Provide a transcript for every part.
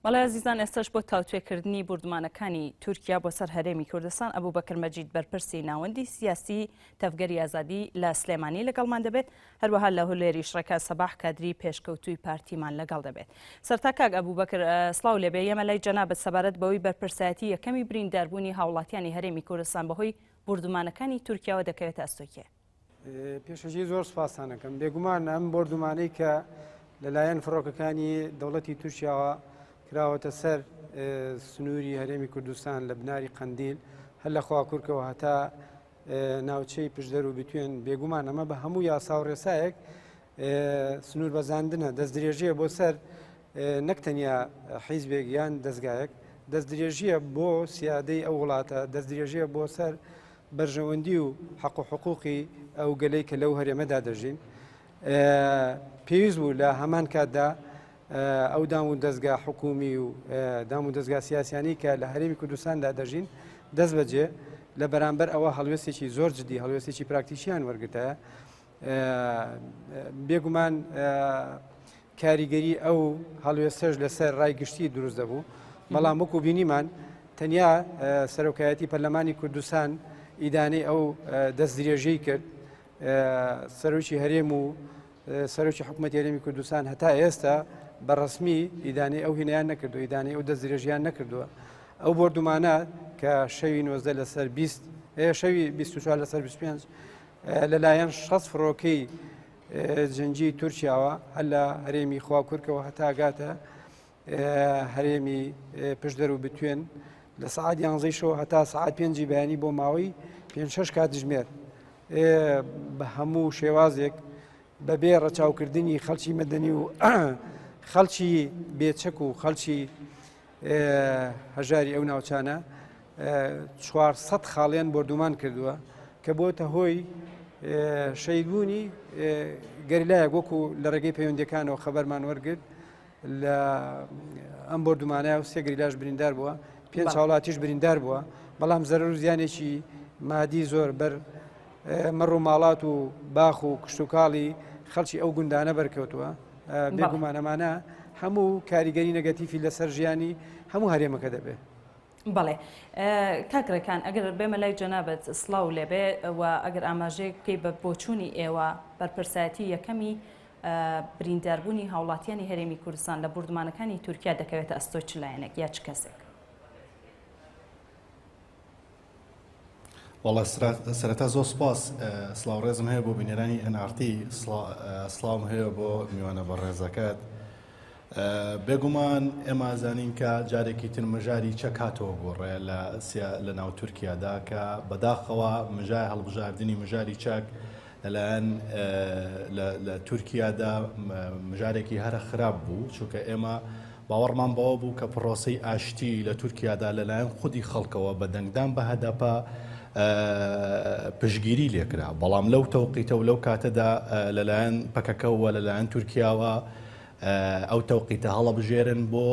بەڵێ ئازیزان ئێستاش بۆ تاوتوێکردنی بوردمانەکانی تورکیا بۆ سەر هەرێمی کوردستان ئەبوبەکر مەجید بەرپرسی ناوەندی سیاسی تەڤگەری ئازادی لە سلێمانی لەگەڵمان دەبێت هەروەها لە هولێریش ڕێکان سەباح کادری پێشکەوتووی پارتیمان لەگەڵ دەبێت سەرتا کاک ئەبوبەکر سڵاو لێبێ یەمە لای جەنابت سەبارەت بەوەی بەرپرسایەتی یەکەمی برینداربوونی هاوڵاتیانی هەرێمی کوردستان بەهۆی بوردومانەکانی تورکیاوە دەکەوێتە ئەستۆی کێ؟ پێشەکی زۆر سپاستان ئەکەم. بێگومان ئەم بۆردومانەی کە لەلایەن فڕۆکەکانی دەوڵەتی تورکیاوە کراوەتە سەر سنووری هەرێمی کوردستان لە بناری قەندیل هەر لە خواکورکەوە هەتا ناوچەی پشدەر و بتوێن بێگومان ئەمە بە هەموو یاسا و ڕێسایەک سنوور بەزاندنە دەستدرێژیە بۆ سەر نەک تەنیا حیزبێک یان دەستگایەک دەستدرێژیە بۆ سیادەی ئەو وڵاتە دەستدرێژیە بۆ سەر بەرژەوەندی و حەق و حقوقی ئەو گەلەی کە لەو هەرێمەدا دەژین پێویست بوو لە هەمان کاتدا ئەو دام و دەستگا حکومی و دام و دەستگا سیاسیانی کە لە هەرێمی کوردستاندا دەژین دەست بەجێ لە بەرامبەر ئەوە هەڵوێستێکی زۆر جدی هەڵوێستێکی پراکتیکیان وەرگتە بێگومان کاریگەری ئەو هەڵوێستەش لەسەر ڕای گشتی دروست دەبوو، بەڵام وەکو بینیمان تەنیا سەرۆکایەتی پەرلەمانی کوردستان ئیدانەی ئەو دەستدرێژیی کرد، سەرۆکی هەرێم و سەرۆکی حکوومەتی هەرێمی کوردستان هەتا ئێستا بە ڕەسمی ئیدانەی ئەو هینیان نەکردو ئیدانەی ئەو دەستدرێژیان نەکردووە. ئەو بۆردومانە کە شەوی 19 لەسەر 20 شەوی 24 لەسەر 25 لەلایەن 6 فڕۆکەی جەنگی تورکیاوە هەر لە هەرێمی خواکورکەوە هەتا گاتە هەرێمی پشدەر و بتوێن لە سعات یانزەی شەوە هەتا سعات پێنجی بەیانی بۆ ماوەی پێ شش کاتژمێر بە هەموو شێوازێک بەبێ ڕەچاوکردنی خەڵکی مەدەنی و خەڵکی بێچەک و خەڵکی هەژاری ئەو ناوچانە 400 خاڵیان بۆردومان کردووە کە بۆتە هۆی شەیدبوونی گەریلایەک وەکو لە ڕێگەی پەیوەندەکانەوە خەبەرمان وەرگرت لە ئەم بۆردومانە و سێ گەریلاش بریندار بووە پێنج هاوڵاتیش بریندار بووە بەڵام زەرەر و زیانێکی مادی زۆر بەر مەڕ و ماڵات و باخ و کشتتوکاڵی خەڵکی ئەو گوندانە بەرکەوتووە بێگومان ئەمانە هەموو کاریگەری نەگەتیفی لەسەر ژیانی هەموو هەرێمەکە دەبێت. بەڵێ کاک ڕێکان ئەگەر بێمە لای جەنابت سڵاو لێبێ و ئەگەر ئاماژەیەک بکەی بە بۆچوونی ئێوە بەرپرسایەتی یەکەمی برینداربوونی هاوڵاتیانی هەرێمی کوردستان لە بوردمانەکانی تورکیا دەکەوێتە ئەستۆی چ لایەنێک یا چ کەسێک؟ وەڵا سەرەتا زۆر سپاس سڵاو ڕێزم هەیە بۆ بینەرانی NRT سڵاوم هەیە بۆ میوانە بەڕێزەکەت بێگومان ئێمە زانین کە جارێکی تر مژاری چەک هاتەوە گۆڕێ لە لە ناو تورکیادا کە بەداخەوە مژای هەڵبژاردننی مژاری چەک لەلایەن لە تورکیادا مژارێکی هەرە خراپ بوو، چونکە ئێمە باوەڕمان بەوە بوو کە پڕۆسەی ئاشتی لە تورکیادا لەلایەن خودی خەڵکەوە بە دەنگدان بە هەدەپە پشتگیری لێکرا، بەڵام لەو تەوقیتە و لەو کاتەدا لەلایەن پەکەکە و لەلایەن تورکیاوە ئەو تەوقیتە هەڵەبژێرن بۆ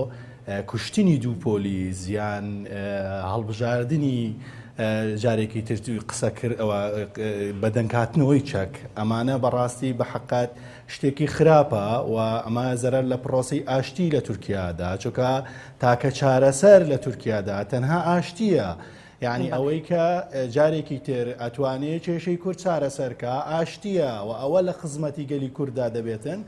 کوشتنی دوو پۆلیس یان هەڵبژاردنی جارێکی تر قسەکرد ئەوە بەدەنگهاتنەوەی چەک ئەمانە بەڕاستی بە حەقات شتێکی خراپە و ئەمە زەرەر لە پرۆسی ئاشتی لە تورکیادا چونکە تاکە چارەسەر لە تورکیادا تەنها ئاشتیە یعنی ئەوەی کە جارێکی تر ئەتوانێ کێشەی کورد چارەسەرکە ئاشتیە و ئەوە لە خزمەتی گەلی کورددا دەبێتن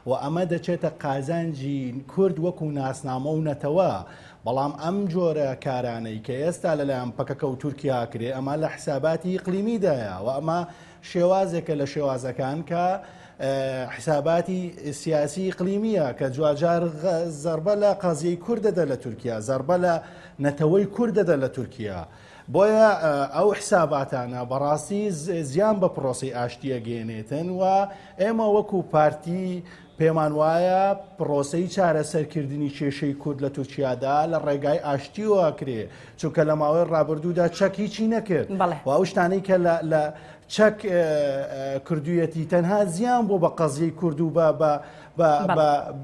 و ئەمە دەچێتە قازانجی کورد وەکو ناسنامە و نەتەوە، بەڵام ئەم جۆرە کارانەی کە ئێستا لەلایەن پەکەکە و تورکیا ئەکرێ ئەمە لە حساباتی ئیقلیمیدایە و ئەمە شێوازێکە لە شێوازەکان کە حساباتی سیاسی ئیقلیمیە کە دواجار زەربە لە قەزیەی کورد دەدە لە تورکیا، زەربە لە نەتەوەی کورد دەدە لە تورکیا. بۆیە ئەو حساباتانە بەڕاستی زیان بە پرۆسەی ئاشتی ئەگەیەنێتن و ئێمە وەکو پارتی پێمان وایە پرۆسەی چارەسەرکردنی کێشەی کورد لە تورکیادا لە ڕێگای ئاشتیەوە ئەکرێ چونکە لە ماوەی ڕابردوودا چەک هیچی نەکرد و ئەو شتانەی کە لە چەک کردویەتی تەنها زیان بۆ بە قەزیەی کورد و بە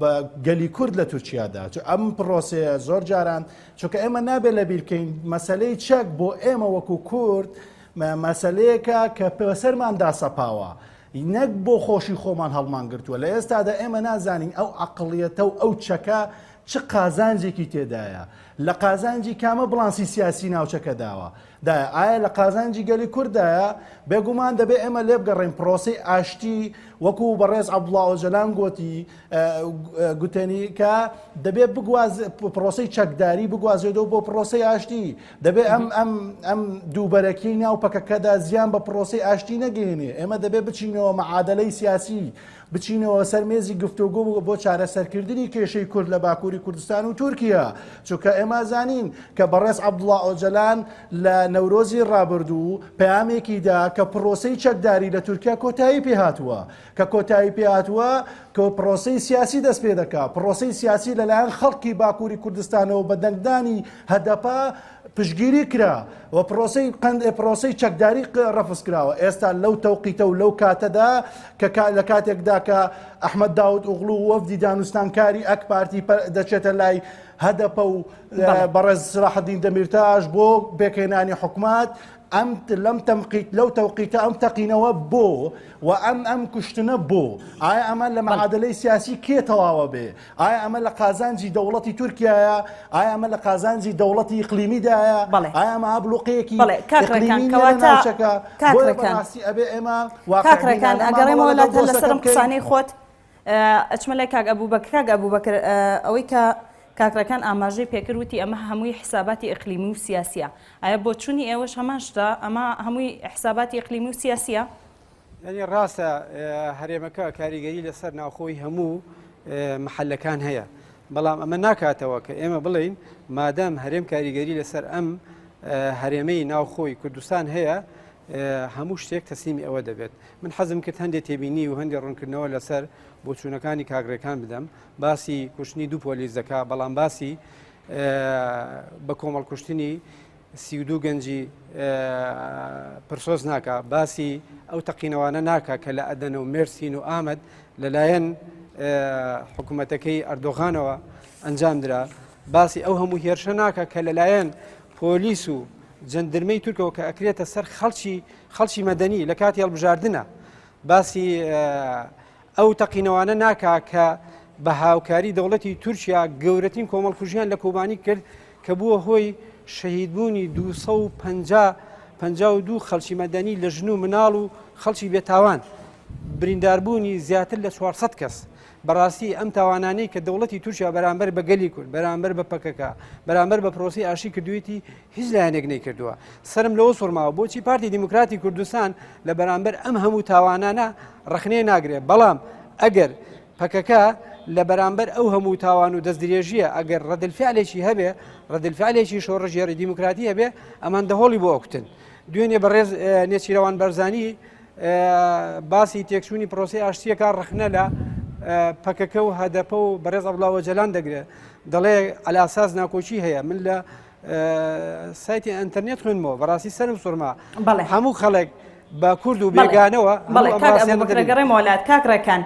بە گەلی کورد لە تورکیادا ئەم پرۆسەیە زۆر جاران چونکە ئێمە نابێت لەبیر بکەین مەسەلەی چەک بۆ ئێمە وەکو کورد مەسەلەیەکە کە بەسەرماندا سەپاوە نەک بۆ خۆشی خۆمان هەڵمان گرتووە لە ئێستادا ئێمە نازانین ئەو عقلیەتە و ئەو چەکە. چ قازانجێکی تێدایە؟ لە قازانجی کامە بڵانسی سیاسی ناوچەکەداوە دایە؟ ئایا لە قازانجی گەلی کورددایە؟ بێگومان دەبێ ئێمە لێبگەڕێین پرۆسەی ئاشتی وەکو بەڕێز عەبدوڵا ئۆجەلان گۆتی گوتەنی کە دەبێ بگواز پرۆسەی چەکداری بگوازێتەوە بۆ پرۆسەی ئاشتی دەبێ ئەم ئەم ئەم دووبەرەکی ناو پەکەکەدا زیان بە پرۆسەی ئاشتی نەگەێنێ ئێمە دەبێ بچینەوە مەعادەلەی سیاسی بچینەوە سەر مێزی گفتۆگۆ بۆ چارەسەرکردنی کێشەی کورد لە باکووری کوردستان و تورکیا چونکە ئێمە زانین کە بەڕێز عەبدوڵا ئۆجەلان لە نەورۆزی ڕابردوو پەیامێکی دا کە پرۆسەی چەکداری لە تورکیا کۆتایی پێهاتووە کە کۆتایی پێهاتووە کە پرۆسەی سیاسی دەست پێ دەکا پرۆسەی سیاسی لەلایەن خەڵکی باکووری کوردستانەوە بە دەنگدانی هەدەپە پشتگیری کرا و پرۆسەی قەند پرۆسەی چەکداری ڕەفز کراوە ئێستا لەو تەوقیتە و لەو کاتەدا کە لە کاتێکدا کە ئەحمەد داود ئۆغڵو وەفدی دانوستانکاری ئەک پارتی دەچێتە لای هەدەپە و بەڕێز سەلاحەدین دەمیرتاش بۆ پێکهێنانی حکومەت ئەم لەم تەمقیت لەو تەوقیتە ئەم تەقینەوە بۆ و ئەم ئەم کوشتنە بۆ ئایا ئەمە لە مەعادلەی سیاسی کێ تەواوە بێ ئایا ئەمە لە قازانجی دەوڵەتی تورکیایە؟ ئایا ئەمە لە قازانجی دەوڵەتی ئیقلیمیدایە؟ بەڵێ. ئایا ئەمە ئابلوقەیەکی بەڵێ کاک ڕێکان ئیقلیمی نییە لە کەواتە ناوچەکە؟ کاک بۆیە ڕێکان بەڕاستی ئەبێ ئێمە کاک ڕێکان واقعبینانە مامەڵە ئەگەڕێمەوە لەگەڵ لاتە دۆسەکە لەسەرم بکەین. قسانەی خۆت ئەچمە لای کاک ئەبوبەکر کاک ئەبوبەکر ئەوەی کە کاک ڕێکان ئاماژەی پێکرد وتی ئەمە هەمووی حساباتی ئیقلیمی و سیاسیە ئایا بۆچوونی ئێوەش هەمان شتە ئەمە هەمووی حساباتی ئیقلیمی و سیاسیە؟ یانی ڕاستە هەرێمەکە کاریگەری لەسەر ناوخۆی هەموو محلەکان هەیە بەڵام ئەمە ناکاتەوە کە ئێمە بڵین مادام هەرێم کاریگەری لەسەر ئەم هەرێمەی ناوخۆی کوردستان هەیە هەموو شتێک تەسلیمی ئەوە دەبێت من حەزم کرد هەندێک تێبینی و هەندێک ڕوونکردنەوە لەسەر بۆچوونەکانی کاگرێکان بدەم باسی کوشتنی دوو پۆلیس دەکا بەڵام باسی بە کۆمەڵ کوشتنی 32 گەنجی پرسۆس ناکا، باسی ئەو تەقینەوانە ناکا کە لە ئەدەنە و مێرسین و ئامەد لەلایەن حکوومەتەکەی ئەردۆغانەوە ئەنجام درا، باسی ئەو هەموو هێرشە ناکا کە لەلایەن پۆلیس و جەندرمەی تورکەوە کە ئەکرێتە سەر خەڵکی خەڵکی مەدەنی لە کاتی هەڵبژاردنە باسی ئەو تەقینەوانە ناکا کە بە هاوکاری دەوڵەتی تورکیا گەورەترین کۆمەڵکوژیان لە کۆبانی کرد کە بووە هۆی شەهیدبوونی 250 52 خەڵکی مەدەنی لە ژن و مناڵ و خەڵکی بێتاوان برینداربوونی زیاتر لە 400 کەس بەڕاستی ئەم تاوانانەی کە دەوڵەتی تورکیا بەرامبەر بە گەلی کورد بەرامبەر بە پەکەکە بەرامبەر بە پرۆسی ئاشی کردوویەتی هیچ لایەنێک نەیکردووە. سەرم لەوە سوڕماوە بۆچی پارتی دیموکراتی کوردستان لە بەرامبەر ئەم هەموو تاوانانە ڕەخنەی ناگرێ، بەڵام ئەگەر پەکەکە لە بەرامبەر ئەو هەموو تاوان و دەستدرێژییە ئەگەر ڕەدلفعلێکی هەبێ، ڕەدلفعلێکی شۆڕشگێڕی دیموکراتی هەبێ، ئەمان دەهۆڵی بۆ ئەکوتن. دوێنێ بەڕێز نێچیرەوان بەرزانی باسی تێکچوونی پرۆسەی ئاشتییەکە ڕەخنە لە پەکەکە و هەدەپە و بەڕێز عەبدوڵا ئۆجەلان دەگرێ، دەڵێ عەلاساس ناکۆکی هەیە، من لە سایتی ئەتەرنێت خوێنمەوە بەڕاستی سەرم سوڕما بەڵێ هەموو خەڵک بە کورد و بێگانەوە بەڵێ کاک ئەبوبەکر گەڕێمەوە لات کاک ڕێکان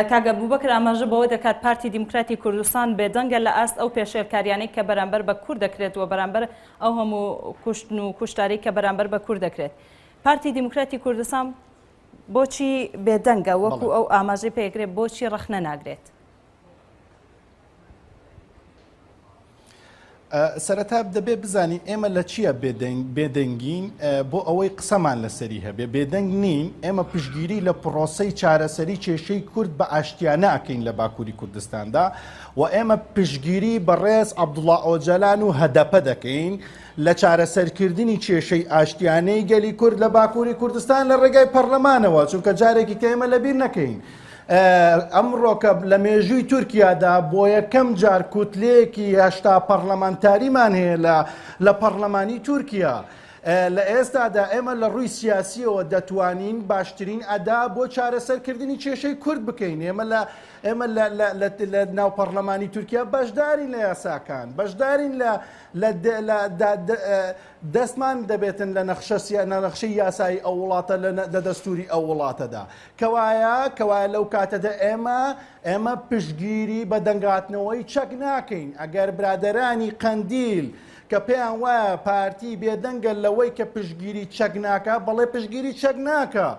کاک ئەبوبەکر ئاماژە بەوە دەکات پارتی دیموکراتی کوردستان بێدەنگە لە ئاست ئەو پێشێلکاریانەی کە بەرامبەر بە کورد دەکرێت و بەرامبەر ئەو هەموو کوشتن و کوشتاری کە بەرامبەر بە کورد دەکرێت پارتی دیموکراتی کوردستان بۆچی بێدەنگە وەکو ئەو ئاماژەی پێکرێت بۆچی ڕەخنە ناگرێت؟ سەرەتا دەبێ بزانین ئێمە لە چییە بێدەنگین بۆ ئەوەی قسەمان لەسەری هەبێ بێدەنگ نین ئێمە پشگیری لە پرۆسەی چارەسەری کێشەی کورد بە ئاشتیانە ئەکەین لە باکووری کوردستاندا و ئێمە پشگیری بەڕێز عەبدوڵا ئۆجەلان و هەدەپە دەکەین لە چارەسەرکردنی کێشەی ئاشتیانەی گەلی کورد لە باکووری کوردستان لە ڕێگای پەرلەمانەوە چونکە جارێکی کە ئێمە لەبیر نەکەین ئەمڕۆکە لە مێژووی تورکیادا بۆ یەکەم جار کوتلەیەکی 80 پەڕلەمانتاریمان هەیە لە لە پەڕلەمانی تورکیا. لە ئێستادا ئێمە لە ڕووی سیاسیەوە دەتوانین باشترین ئەدا بۆ چارەسەرکردنی کێشەی کورد بکەین. ئێمە لە ئێمە لە لە لە لە ناو پەڕلەمانی تورکیا بەشدارین لە یاساکان، بەشدارین لە لە لە دەستمان دەبێتن لە نەخشە نەخشەی یاسایی ئەو وڵاتە لە دەستوری ئەو وڵاتەدا. کەوایە کەوایە لەو کاتەدا ئێمە ئێمە پشتگیری بە دەنگهاتنەوەی چەک ناکەین ئەگەر برادەرانی قەندیل کە پێیان وایە پارتی بێدەنگە لەوەی کە پشتگیری چەک ناکا بەڵێ پشتگیری چەک ناکا.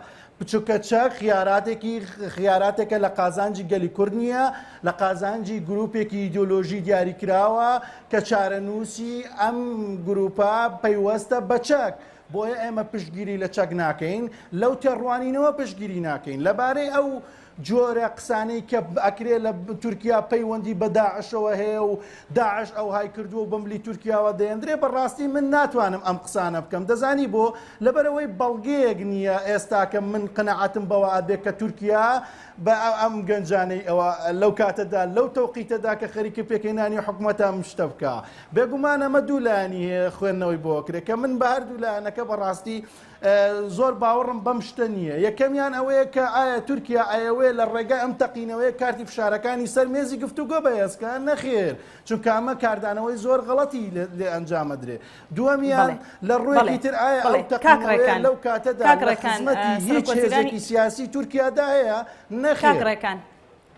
بچوکە چەک خیاراتێکی خیاراتێکە لە قازانجی گەلی کورد نییە، لە قازانجی گروپێکی ئیدۆلۆژی دیاریکراوە کە چارەنووسی ئەم گروپە پەیوەستە بە چەک. بۆیە ئێمە پشتگیری لە چەک ناکەین، لەو تێڕوانینەوە پشتگیری ناکەین. لەبارەی ئەو جۆرە قسانەی کە ئەکرێ لە تورکیا پەیوەندی بە داعشەوە هەیە و داعش ئەوهای کردووە و بەملی تورکیاوە دەیەندرێ بەڕاستی من ناتوانم ئەم قسانە بکەم دەزانی بۆ لەبەرئەوەی بەڵگەیەک نییە ئێستاکە من قەناعەتم بەوە ئەبێ کە تورکیا بە ئەم گەنجانەی ئەوە لەو کاتەدا لەو تەوقیتەدا کە خەریکە پێکهێنانی حکومەتە ئەم شتە بکا بێگومان ئەمە دوو لایەنی هەیە خوێندنەوەی بۆ ئەکرێ کە من بە هەردوو لایەنەکە بەڕاستی زۆر باوەڕم بەم شتە نییە. یەکەمیان ئەوەیە کە ئایا تورکیا ئەیەوێ لە ڕێگای ئەم تەقینەوەیە کارتی فشارەکانی سەر مێزی گفتوگۆ بەهێز کا؟ نەخێر، چونکە ئەمە کاردانەوەی زۆر غەڵەتی لێ ئەنجام ئەدرێ. دووەمیان لە ڕوویەکی تر ئایا ئەو تەقینەوەیە لەو کاتەدا لە خزمەتی هیچ هێزێکی سیاسی تورکیادا هەیە؟ نەخێر.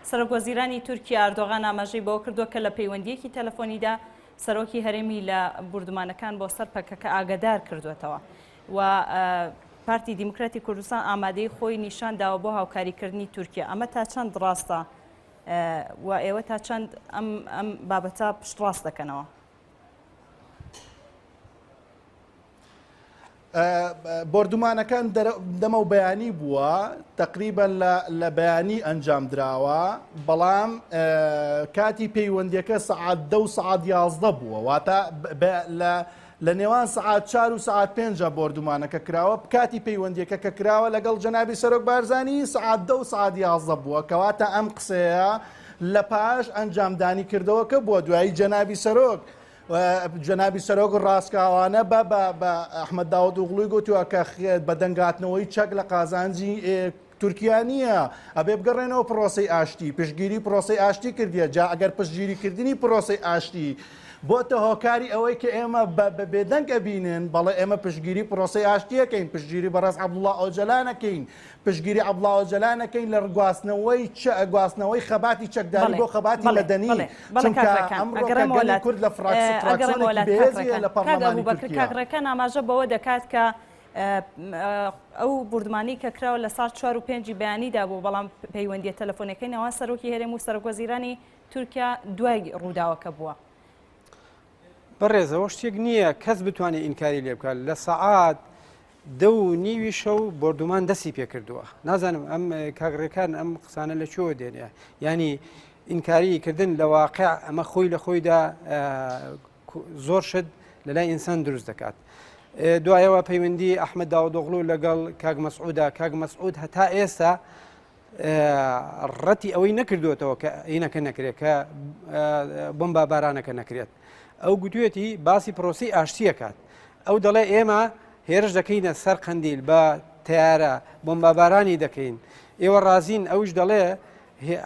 سەرۆکوەزیرانی تورکیا ئەردۆغان ئاماژەی بەوە کردووە کە لە پەیوەندییەکی تەلەفۆنیدا سەرۆکی هەرێمی لە بوردومانەکان بۆ سەر پەکەکە ئاگادار کردووەتەوە و پارتی دیموکراتی کوردستان ئامادەی خۆی نیشان داوە بۆ هاوکاریکردنی تورکیا. ئەمە تا چەند ڕاستە و ئێوە تا چەند ئەم ئەم بابەتە پشتڕاست دەکەنەوە؟ بۆردومانەکان دەمەو بەیانی بووە تقریبا لە بەیانی ئەنجام دراوە بەڵام کاتی پەیوەندیەکە سەعات دە و سەعات 11 بووە واتە لە نێوان سەعات 4 و سەعات پێنجە بۆردومانەکە کراوە کاتی پەیوەندیەکە کە کراوە لەگەڵ جەنابی سەرۆک بارزانی سەعات دە و سەعات 11 بووە کەواتە ئەم قسەیە لە پاش ئەنجامدانی کردەوەکە بووە دوایی جەنابی سەرۆک جەنابی سەرۆک ڕاستکاوانە بە بە بە ئەحمەد داودئۆغڵوی گوتووە کە بە دەنگاتنەوەی چەک لە قازانجی تورکیا نییە ئەبێ بگەڕێنەوە پرۆسەی ئاشتی پشتگیری پرۆسەی ئاشتی کردیە جا ئەگەر پشتگیریکردنی پرۆسەی ئاشتی بۆتە هۆکاری ئەوەی کە ئێمە بە بێدەنگ ئەبینن بەڵێ ئێمە پشتگیری پرۆسەی ئاشتیەکەین پشتگیری بەڕێز عەبدوڵڵا ئۆجەلانەکەین پشتگیری عەبدوڵا ئۆجەلان ئەکەین لە گواستنەوەی چ گواستنەوەی خەباتی چەکداری بۆ خەباتی مەدەنی چونکە ئەمڕۆ کە گەلی کورد لە فراکسیۆنێکی بەهێزی هەیە لە پەرلەمانی تورکیا. کاک ڕێکان ئاماژە بەوە دەکات کە ئەو بوردمانی کە کراوە لە ساڵ چوار و پێنجی بەیانیدا بوو بەڵام پەیوەندیە تەلەفۆنەکەی نێوان سەرۆکی هەرێم و سەرۆکوەزیرانی تورکیا دوای ڕووداوەکە بووە. بەڕێز ئەوە شتێک نییە کەس بتوانێت ئینکاری لێ بکات لە سەعات دە و نیوی شەو بۆردومان دەستی پێکردووە نازانم ئەم کاک ڕێکان ئەم قسانە لە کوێوە دێنێ ینی ئینکاری کردن لە واقع ئەمە خۆی لە خۆیدا زۆر شت لە لای ئینسان دروست دەکات. دوایەوە پەیوەندی ئەحمد داودۆغلو لەگەڵ کاک مەسعودا کاک مەسعود هەتا ئێستا ڕەتی ئەوەی نەکردوێتەوە کە ئینەکە نەکرێت کە بۆمبا بارانەکە نەکرێت ئەو گوتوێتی باسی پرۆسی ئاشتیەکات ئەو دەڵێ ئێمە هێرش دەکەینە سەر قەندیل بە تەیارە بۆمبابارانی دەکەین ئێوە ڕازین ئەوش دەڵێ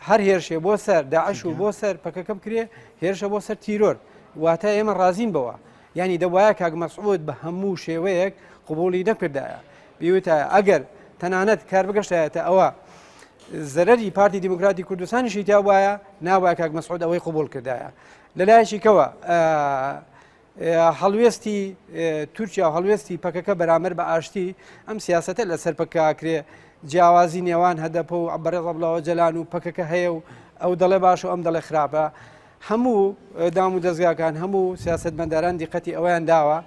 هەر هێرشێ بۆ سەر داعش و بۆ سەر پەکەکە بکرێ هێرشە بۆ سەر تیرۆر واتە ئێمە ڕازین بەوە یعنی دەبواە کاک مەسعود بە هەموو شێوەیەک قوبولی نەکردایە بیوتایە ئەگەر تەنانەت کار بگەشتایەتە ئەوە زەرەری پارتی دیموکراتی کوردستانیشی تیا وایە ناوە کاک مەسعود ئەوەی قوبول کردایە لەلایەکی کەوە هەڵوێستی تورکیا و هەڵوێستی پەکەکە بەرامبەر بە ئاشتی ئەم سیاسەتە لەسەر پەکاکرێ جیاوازی نێوان هەدەپە و بەڕێز عەبدوڵا ئۆجەلان و پەکەکە هەیە و ئەو دەڵێ باش و ئەم دەڵێ خراپە هەموو دام و دەزگاکان هەموو سیاستمەداران دیقەتی ئەویان داوە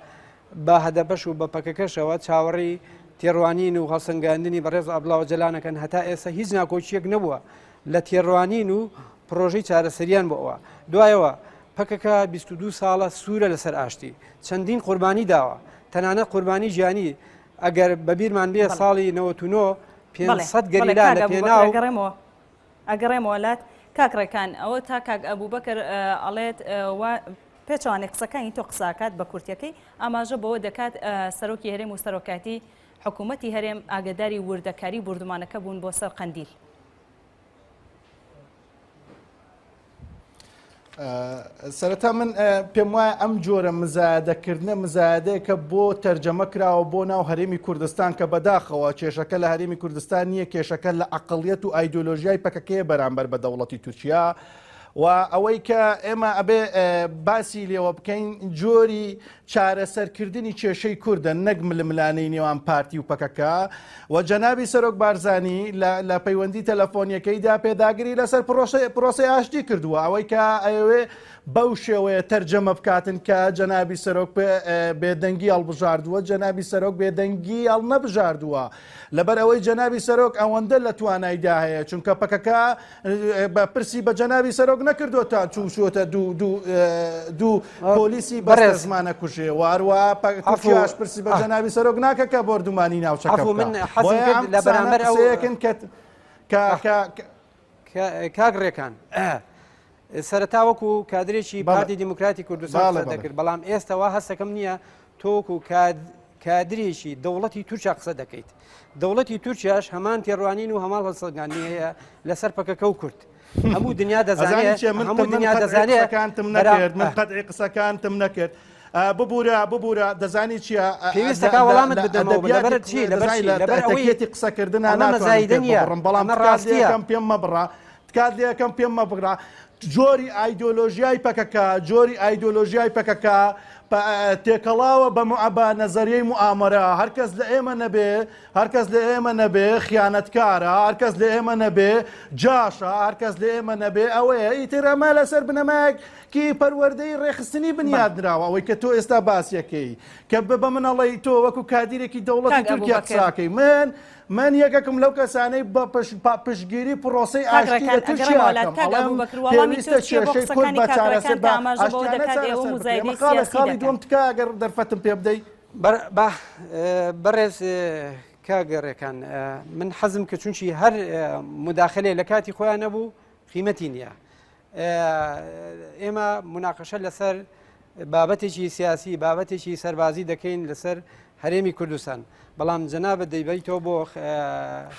بە هەدەپەش و بە پەکەکەشەوە چاوەڕێی تێڕوانین و هەڵسەنگاندنی بەڕێز عەبدوڵا ئۆجەلانەکەن هەتا ئێستا هیچ ناکۆکییەک نەبووە لە تێڕوانین و پڕۆژەی چارەسەریان بۆ ئەوە دوایەوە پەکەکە 22 ساڵە سوورە لەسەر ئاشتی چەندین قوربانی داوە تەنانەت قوربانی گیانی ئەگەر بەبیرمان بێ ساڵی 99 500 گەریلا لە پێناو ئەگەڕێمەوە لات کاک ڕێکان ئەوە تا کاک ئەبوبەکر ئەڵێت وا پێچەوانەی قسەکانی تۆ قساکات بە کورتەکەی ئاماژە بەوە دەکات سەرۆکی هەرێم و سەرۆکاتی حکوومەتی هەرێم ئاگداری وردەکاری بوردومانەکە بوون بۆ سەر قەندیل. سەرەتا من پێم وایە ئەم جۆرە مزایدەکردنە مزایدەیەکە بۆ تەرجەمە کراوە بۆ ناو هەرێمی کوردستان کە بەداخەوە کێشەکە لە هەرێمی کوردستان نییە کێشەکە لە عقلیەت و ئایدۆلۆژیای پەکەکەیە بەرامبەر بە دەوڵەتی تورکیا. و ئەوەی کە ئێمە ئەبێ باسی لێوە بکەین جۆری چارەسەرکردنی کێشەی کوردە نەک ململانێی نێوان پارتی و پەکەکە و جەنابی سەرۆک بارزانی لە پەیوەندی تەلەفۆنیەکەیدا پێداگری لەسەر پرۆسەی ئاشتی کردووە ئەوەی کە ئەیەوێ بەو شێوەیە تەرجەمە بکاتن کە جەنابی سەرۆک بێدەنگی هەڵبژاردووە جەنابی سەرۆک بێدەنگی هەڵنەبژاردووە لەبەر ئەوەی جەنابی سەرۆک ئەوەندە لە توانایدا هەیە چونکە پەکەکە بە پرسی بە جەنابی سەرۆک نەکردووە تا چوو چووەتە دوو دوو دوو پۆلیسی بەڕێزمانە کوژێ واروە تورکیاش پرسی بە جەنابی سەرۆک ناکە کە بۆردومانی ناوچەکە من حەزم کرد لە بەرامبەر ئەو قسەیەکن کە کە کە کاک ڕێکان سەرەتا وەکو کادرێکی پارتی دیموکراتی کوردستان قسە دەکرد بەڵام ئێستا وا هەستەکەم نییە تۆ وەکو کادرێکی دەوڵەتی تورکیا قسە دەکەیت دەوڵەتی تورکیاش هەمان تێڕوانین و هەمان هەڵسەنگاندنی هەیە لەسەر پەکەکە و کورد هەموو دنیا دەزانێت هەموو دنیا دەزانێت قسەکانتم نەکرد من قەتعی قسەکانتم نەکرد ببورە ببورە دەزانی چییە پێویستەکە وەڵامت بدەمەوە لەبەر چی لەبەر لەبەر ئەوەی قسەکردن مەزایدە نییە بەڵام ڕاستیەکەم پێم مەبڕە تکات لێ ئەکەم پێم مەبڕە جۆری ئایدۆلۆژیای پەکەکە جۆری ئایدۆلۆژیای پەکەکە تێکەڵاوە بە بە نەزەریەی موئامەرە هەرکەس لە ئێمە نەبێ هەرکەس لە ئێمە نەبێ خیانەتکارە هەرکەس لە ئێمە نەبێ جاشە هەرکەس لە ئێمە نەبێ ئەوەیە ئیتر ئەمە لەسەر بنەمایەکی پەروەردەی ڕێکخستنی بنیادنراوە ئەوەی کە تۆ ئێستا باسیەکەی کە بە من ئەڵێی تۆ وەکو کادیرێکی دەوڵەتی تورکیا قساکەی من من یەکێکم لەو کەسانەی بە پشتگیری پرۆسەی ئاشتی لە تورکیا ئەکەم، ئەڵێم پێویستە کێشەی کورد بە چارەسەر بە ئاشتیانە چارەسەر بکرێت. ئەمە خاڵێک، خاڵی دووەم تکایە گەر دەرفەتم پێ بدەی. بەڕێز کاک ڕێکان من حەزم کرد چونکی هەر موداخلەیە لە کاتی خۆیان نەبوو قیمەتی نییە. ئێمە مناقەشە لەسەر بابەتێکی سیاسی بابەتێکی سەربازی دەکەین لەسەر هەرێمی کوردستان بەڵام جەنابەت دەیبەیتەوە بۆ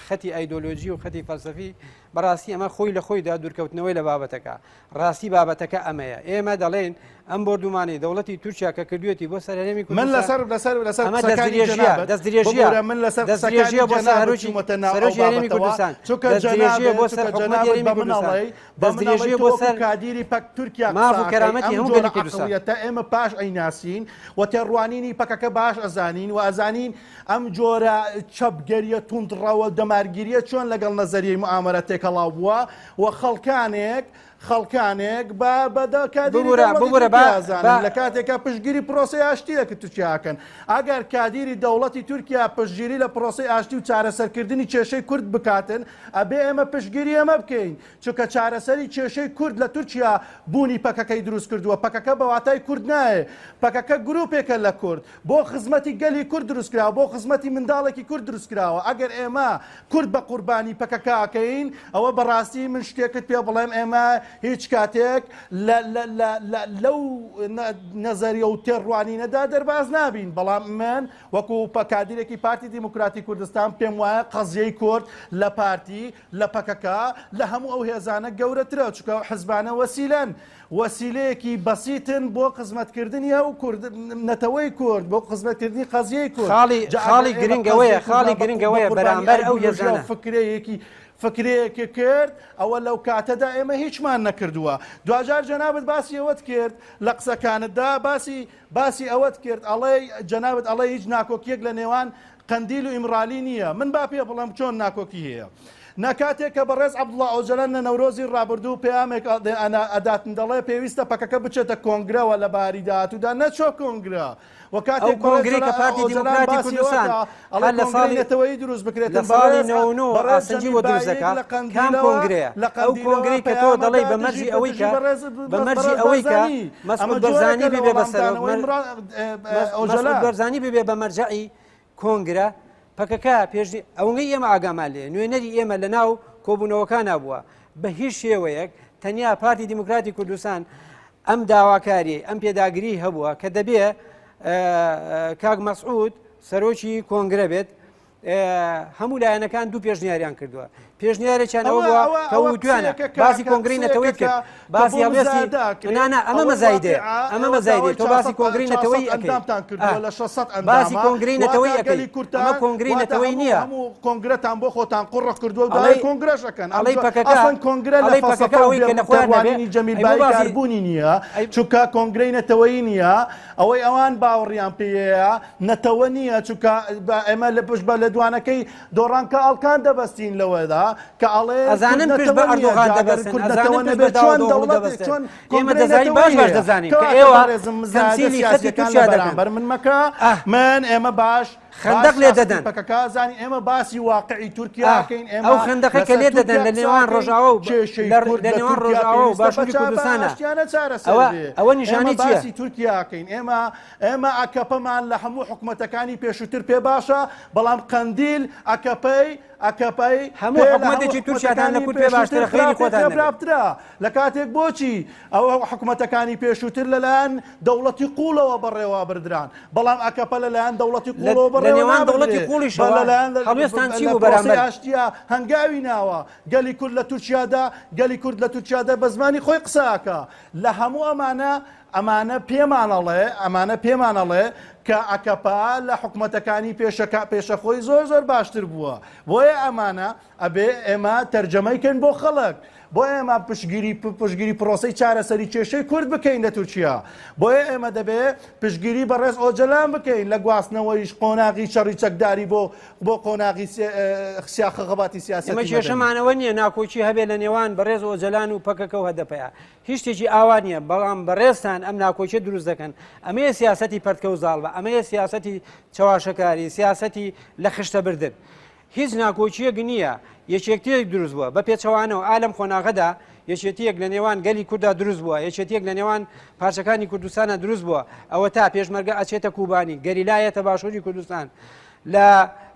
خەتی ئایدۆلۆژی و خەتی فەلسەفی بەڕاستی ئەمە خۆی لە خۆیدا دوورکەوتنەوەی لە بابەتەکە ڕاستی بابەتەکە ئەمەیە ئێمە دەڵێن ئەم بۆردومانی دەوڵەتی تورکیا کە کردوێتی بۆ سەر هەرێمی من لەسەر لەسەر لەسەر ئەمە دەستدرێژیە دەستدرێژیە من لەسەر دەستدرێژیە بۆ سەر هەرۆکی سەرۆکی هەرێمی کوردستان چونکە دەستدرێژیە بۆ سەر حکومەتی هەرێمی کوردستان دەستدرێژیە بۆ سەر کادیری پەک تورکیا ماف و کەرامەتی هەموو گەلی کوردستان. ئەم ئێمە باش ئەیناسین و تێڕوانینی پەکەکە باش ئەزانین و ئەزانین ئەم جۆرە چەپگەریە توندڕەوە دەمارگیریە چۆن لەگەڵ نەزەریەی موئامەرە تێکەڵاو بووە و خەڵکانێک خەڵکانێک بە بە کادیری ببورە دەوڵەتی ببورە با تورکیا ئەزانن با لە کاتێکا پشتگیری پرۆسەی ئاشتی لە تورکیا ئەکەن ئەگەر کادیری دەوڵەتی تورکیا پشتگیری لە پرۆسەی ئاشتی و چارەسەرکردنی کێشەی کورد بکاتن ئەبێ ئێمە پشتگیری ئەمە بکەین، چونکە چارەسەری کێشەی کورد لە تورکیا بوونی پەکەکەی دروست کردووە، پەکەکە بە واتای کورد نایێ، پەکەکە گروپێکە لە کورد، بۆ خزمەتی گەلی کورد دروست کراوە، بۆ خزمەتی منداڵێکی کورد دروست کراوە، ئەگەر ئێمە کورد بە قوربانی پەکەکە ئەکەین، ئەوە بەڕاستی من شتێکت پێ بڵێم ئێمە هیچ کاتێک لە لە لە لە لەو نەزەریە و تێڕوانینەدا دەرباز نابین، بەڵام من وەکو کادیرێکی پارتی دیموکراتی کوردستان پێم وایە قەزیەی کورد لە پارتی، لە پەکەکە، لە هەموو ئەو هێزانە گەورەترە، چونکە ئەو حزبانە وەسیلەن، وەسیلەیەکی بەسیتن بۆ خزمەتکردنی ئەو کورد، نەتەوەی کورد، بۆ خزمەتکردنی قەزیەی کورد. خاڵی جا ئەگەر خاڵی ئێمە گرنگ ئەوەیە قەزیەی خاڵی کوردمان بە گرنگ ئەوەیە قوربانی بەرامبەر ئەو ئایدیۆلۆژیا و هێزانە. فکرەیەکی فکرەیەکی کرد، ئەوە لەو کاتەدا ئێمە هیچمان نەکردووە. دواجار جەنابت باسی ئەوەت کرد لە قسەکانتدا باسی باسی ئەوەت کرد ئەڵێی جەنابت ئەڵێی هیچ ناکۆکیەک لە نێوان قەندیل و ئیمرالی نییە من با پێ بڵێم چۆن ناکۆکی هەیە نە کاتێک کە بەڕێز عەبدوڵا ئۆجەلان لە نەورۆزی ڕابردوو پەیامێک ئەداتن دەڵێ پێویستە پەکەکە بچێتە کۆنگرەوە لە باری داهاتوودا نەچۆ کۆنگرە و ئەو کاتێک بەڕێز کۆنگرەی کە پارتی ئۆجەلان دیموکراتی باسی ئەوە کوردستان کە ئەڵێ هەر لە کۆنگرەی ساڵی نەتەوەیی دروست لە بکرێتن ساڵی بەڕێز 99 بەڕێز ئاسنجی جەمیل بۆ دروست بایک دەکا لە کام قەندیلەوە کۆنگرەیە لە ئەو قەندیلەوە کۆنگرەی کە تۆ پەیامە دەڵێی دا بە دژی مەرجی بە ئەوەی دژی کە بەڕێز بە مەرجی بەڕێز ئەوەی کە بارزانی ئەمە مەسعود جۆرێکە بەرزانی لە ببێ بە سەرۆک وەڵامدانەوەی مەر مڕا مەسعود ئۆجەلان. بەرزانی ببێ بە مەرجەعی کۆنگرە پەکەکە پێش ئەوەی ئێمە ئاگامان لێ نوێنەری ئێمە لە ناو کۆبوونەوەکانە بووە بە هیچ شێوەیەک تەنیا پارتی دیموکراتی کوردستان ئەم داواکاری ئەم پێداگری هەبووە کە دەبێ کاک مەسعود سەرۆکی کۆنگرە بێت هەموو لایەنەکان دوو پێشنیاریان کردووە. پێشنیارێکیان ئەوە بووە کە وتویانە باسی کۆنگرەی نەتەوەیت کرد باسی هەڵوێستی نا نا ئەمە مەزایدەیە ئەمە مەزایدەیە تۆ باسی کۆنگرەی نەتەوەیی ئەکەی باسی کۆنگرەی نەتەوەیی ئەکەی ئەمە کۆنگرەی نەتەوەیی نییە کۆنگرەتان بۆ خۆتان قوڕ کردووە و داوای کۆنگرەش ئەکەن ئەڵێی پەکەکە ئەسڵەن کۆنگرە لە ئەڵێی پەکەکە فەلسەفە و ئەوەی کە لە خۆیان نەبێ تێڕوانینی جەمیل ئەی بۆ بایی باسی کاربوونی نییە چونکە کۆنگرەی نەتەوەیی نییە ئەوەی ئەوان باوەڕیان پێیە نەتەوە نییە چونکە ئێمە لە پشت بە لێدوانەکەی دۆڕان کە ئەڵکان دەبەستین لەوەدا کە ئەڵێ ئەزانن پشت بە ئەردۆغان دەبەستن ئەزانن پشت بە داودئۆغڵو دەبەستن ئێمە دەزانین باش باش دەزانین کە ئێوە تەمسیلی خەتی تورکیا دەکەن بەر من مەکە من ئێمە باش خەندەق لێ دەدەن پەکەکە زانی ئێمە باسی واقعی تورکیاکەین ئێمە ئەو خەندەقە کە لێ دەدەن لە نێوان ڕۆژاوا و لە نێوان ڕۆژاوا و باشووری کوردستانە ئەوە ئەوە نیشانەی چییە؟ باسی تورکیاکەین ئێمە ئێمە ئەکەپەمان لە هەموو حکومەتەکانی پێشووتر پێ باشە، بەڵام قەندیل ئەکەپەی ئەکەپەی هەموو حکومەتێکی تورکیاتان لە کورد پێ باشترە خەیری خۆتان نەبێت. خراپترە لە کاتێک بۆچی ئەو حکومەتەکانی پێشووتر لەلایەن دەوڵەتی قوڵەوە بەڕێوە بردران بەڵام ئەکەپە لەلایەن دەوڵەتی قوڵەوە لە بەڕێوە نێوان دەوڵەتی نابردرێ قوڵیشەوە لەلایەن هەڵوێستان چی لە بوو پرۆسەی بەرامبەر؟ ئاشتیە هەنگاوی ناوە گەلی کورد لە تورکیادا گەلی کورد لە تورکیادا بە زمانی خۆی قسە ئەکا لە هەموو ئەمانە ئەمانە پێمان ئەڵێ ئەمانە پێمان ئەڵێ کە ئەکەپە لە حکومەتەکانی پێشەکە پێشەخۆی زۆر زۆر باشتر بووە بۆیە ئەمانە ئەبێ ئێمە تەرجەمەی کەین بۆ خەڵک بۆ ئێمە پشگیری پشگیری پرۆسەی چارەسەری کێشەی کورد بکەین لە تورکیا بۆیە ئێمە دەبێ پشگیری بەڕێز ئۆجەلان بکەین لە گواستنەوەیش قۆناغی شەڕی چەکداری بۆ بۆ قۆناغی سیاخە خەباتی سیاسەتی ئێمە مەدەنی. کێشەمانەوە نییە ناکۆکی هەبێ لە نێوان بەڕێز ئۆجەلان و پەکەکە و هەدەپەیە هیچ شتێکی ئاوا نییە، بەڵام بەڕێزتان ئەم ناکۆکیە دروست دەکەن، ئەمەیە سیاسەتی پەرتکە و زاڵبە، ئەمەیە سیاسەتی چەواشەکاری، سیاسەتی لە خشتە بردن. هیچ ناکۆکییەک نییە، یەکێکتییەک دروست بووە، بە پێچەوانەوە ئا لەم قۆناغەدا یەکێتییەک لە نێوان گەلی کورددا دروست بووە، یەکێتییەک لە نێوان پارچەکانی کوردستانا دروست بووە، ئەوەتا پێشمەرگە ئەچێتە کوبانی، گەریلا یەتە باشووری کوردستان، لە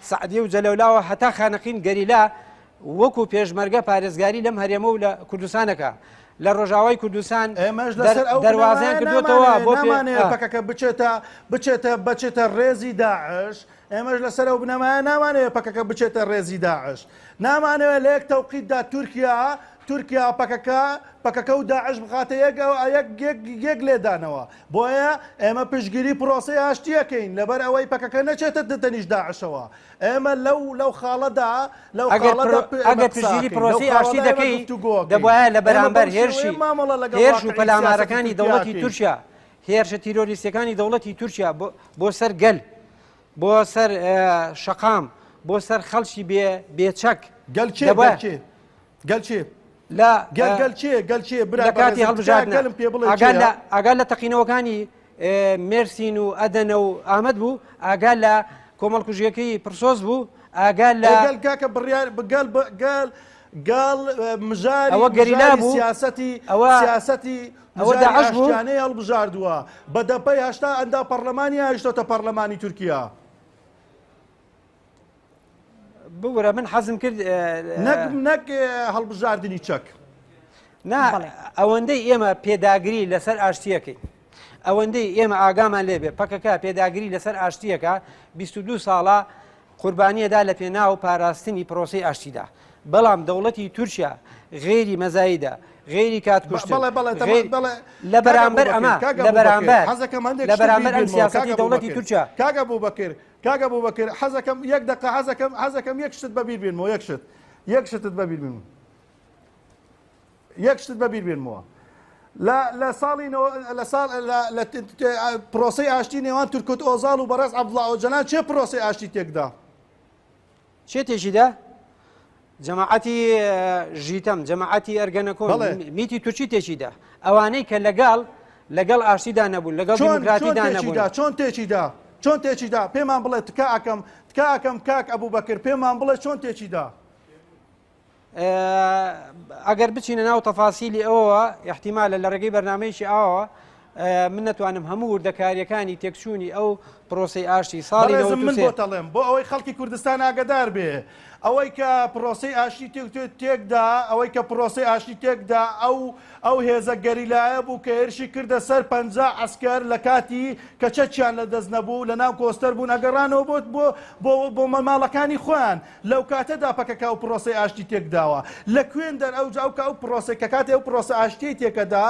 سەعدیە و جەلەولاوە هەتا خانەقین گەریلا وەکو پێشمەرگە پارێزگاری لەم هەرێمە و لە کوردستان ئەکا. لە ڕۆژاوای کوردستان ئێمەش لەسەر ئەو دەروازەیان کردووەتەوە بۆ نامانەوێ پەکەکە بچێتە بچێتە بچێتە ڕێزی داعش ئێمەش لەسەر ئەو بنەمایە نامانەوێ پەکەکە بچێتە ڕێزی داعش نامانەوێ لە یەک تەوقیتدا تورکیا تورکیا پەکەکە پەکەکە و داعش بخاتە یەک یەک یەک یەک لێدانەوە بۆیە ئێمە پشتگیری پرۆسەی ئاشتیەکەین لەبەر ئەوەی پەکەکە نەچێتە تەنیشت داعشەوە ئێمە لەو لەو خاڵەدا لەو ئەگەر خاڵەدا پرۆ- پ- ئێمە ئەگەر قسە پشتگیری ئەکەین. لەو پرۆسەی ئاشتی خاڵەدا ئێمە دەکەی گفتوگۆ ئەکەین. دەبوایە لە ئێمە بەرامبەر بەو هێرشی شێوەیە مامەڵە لەگەڵ هێرش و واقعی سیاسەتی پەلامارەکانی تورکیا دەوڵەتی ئەکەین. تورکیا هێرشە تیرۆریستیەکانی دەوڵەتی تورکیا بۆ بۆ سەر گەل بۆ سەر اه، شەقام بۆ سەر خەڵکی بێ بێچەک گەل کێ دەبوایە گەل کێ گەل کێ لە گەل اه، گەل کێ گەل کێ برا لە کاتی بەڕێزم تکایە هەڵبژاردنە گەلم پێ بڵێ ئاگا کێیە لە ئاگا لە تەقینەوەکانی مێرسین و ئەدەنە و ئامەد بوو ئاگا لە کۆمەڵکوژیەکەی پرسۆس بوو ئاگا لە گەل کاکە بڕیار گەل گەل گەل مژاری ئەوە گەریلا بوو سیاسەتی ئەوە سیاسەتی ئەوە داعش بوو ئاشتیانەی هەڵبژاردووە بە دەپەی 80 ئەندا پەرلەمانی هایشتۆتە پەرلەمانی تورکیا ببورە من حەزم کرد نەک نەک هەڵبژاردنی چەک نا ئەوەندەی ئێمە پێداگری لەسەر ئاشتیەکەی ئەوەندەی ئێمە ئاگامان لێبێ پەکەکە پێداگری لەسەر ئاشتیەکە 22 ساڵە قوربانیەدا لە پێناو پاراستنی پرۆسی ئاشتیدا بەڵام دەوڵەتی تورکیا غێری مەزاییدا غێری کات کوشتن لە بەرامبەر ئەمە لە بەرامبەر لە بەرامبەر ئەم سیاسەتی دەوڵەتی تورکیا کاک ئەبوبەکر کاک ئەبوبەکر حەزەکەم یەک دەقە حەزەکەم حەزەکەم یەک شتت بەبیر بێنمەوە یەک شت یەک شتت بەبیر بێنم یەک شتت بەبیر بێنمەوە لە لە ساڵی لە ساڵ لە پرۆسەی ئاشتی نێوان تورکوت ئۆزاڵ و بەڕێز عەبدوڵا ئۆجەلان چێ پرۆسەی ئاشتی تێکدا چێ تێکیدا جەماعەتی ژیتەم جەماعەتی ئەرگەنەکۆن میتی تورکی تێکیدا ئەوانەی کە لەگەڵ لەگەڵ ئاشتیدا نەبوون لەگەڵ دیموکراتیدا نەبوون چۆن تێکیدا چۆن تێکیدا پێمان بڵێ تکا ئەکەم تکا ئەکەم کاک ئەبوبەکر پێمان بڵێ چۆن تێکیدا ئەگەر بچینە ناو تەفاسیلی ئەوەوە احتیمالە لە ڕێگەی بەرنمەیەکی ئاوە من نەتوانم هەموو وردەکاریەکانی تێکچوونی ئەو. پرۆسەی ئاشتی ساڵی بەڕێزم من 93. بۆت ئەڵێم بۆ ئەوەی خەڵکی کوردستان ئاگەدار بێ ئەوەی کە پرۆسەی ئاشتی تێکدا ئەوەی کە پرۆسەی ئاشتی تێکدا ئەو ئەو هێزە گەریلایە بوو کە هێرشی کردە سەر 50 عەسکەر لە کاتی کە چەکیان لە دەست نەبوو لە ناو کۆستەر بوون ئەگەڕانەوە بۆ بۆ بۆ بۆ ماڵەکانی خۆیان لەو کاتەدا پەکەکە ئەو پرۆسەی ئاشتی تێکداوە لە کوێندەر ئەو ئەو کە ئەو پرۆسەی کە کاتێ ئەو پرۆسە ئاشتیەی تێکەدا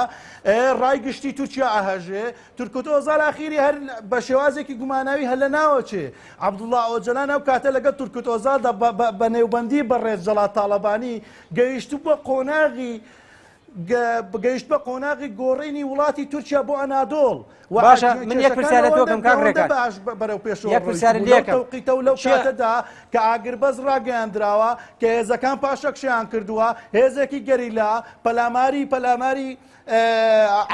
ڕای گشتی تورکیا ئەهەژێ تورکوت ئۆزال ئاخیری هەر بە شێوازێکی گوماناوی هەر لە ناوەچێ. عەبدوڵڵا ئۆجەلان ئەو کاتە لەگەڵ تورکوت ئۆزالدا بە نێوبەندی بەڕێز جەڵال تاڵەبانی گەیشتبووە قۆناغی گەیشتبە قۆناغی گۆڕینی وڵاتی تورکیا بۆ ئەنادۆڵ و باشە من یەک کێشەکان پرسیار لە تۆ ئەوەندە کەم کاک ئەوەندە ڕێکان باش بەرەو پێشەوە یەک پرسیار ڕۆیشتبوو لەو لێکەم تەوقیتە و لەو کێ کاتەدا کە ئاگربەست ڕاگەیاندراوە کە هێزەکان پاشەکشەیان کردووە هێزێکی گەریلا پەلاماری پەلاماری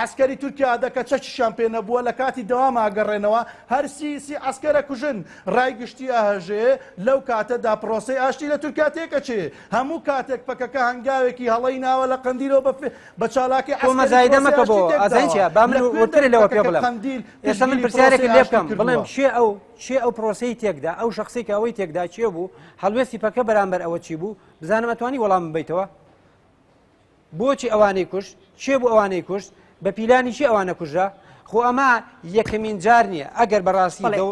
عەسکەری تورکیا دە کە چەکیشیان پێ نەبووە لە کاتی دەوام ئاگەڕێنەوە هەر سی سی عەسکەرە کوژن ڕای گشتی ئەهەژێ لەو کاتەدا پرۆسەی ئاشتی لە تورکیا تێکەچێ هەموو کاتێک پەکەکە هەنگاوێکی هەڵەی ناوە لە قەندیلەوە بە بە چالاکی تۆ عەسکەری مەزایدە پرۆسەی مەکە بۆ ئاشتی تێکداوە ئازای چیە با من لە کوێن وردتر دەر لەوە پێ پەکەکە بڵێم قەندیل ئێستا من پشتگیری پرسیارێکت پرۆسەی لێ ئاشتی بکەم بڵێم کردووە کێ ئەو کێ ئەو پرۆسەی تێکدا ئەو شخصی کە ئەوەی تێکدا کێ بوو هەڵوێستی پەکە بەرامبەر ئەوە چی بوو بزانم ئەتوانی وەڵام ببیتەوە بۆچی ئەوانەی کوشت؟ کێ بوو ئەوانەی کوشت؟ بە پیلانی کێ ئەوانە کوژرا؟ خۆ ئەمە یەکەمین جار نییە ئەگەر بەڕاستی بەڵێ. دەو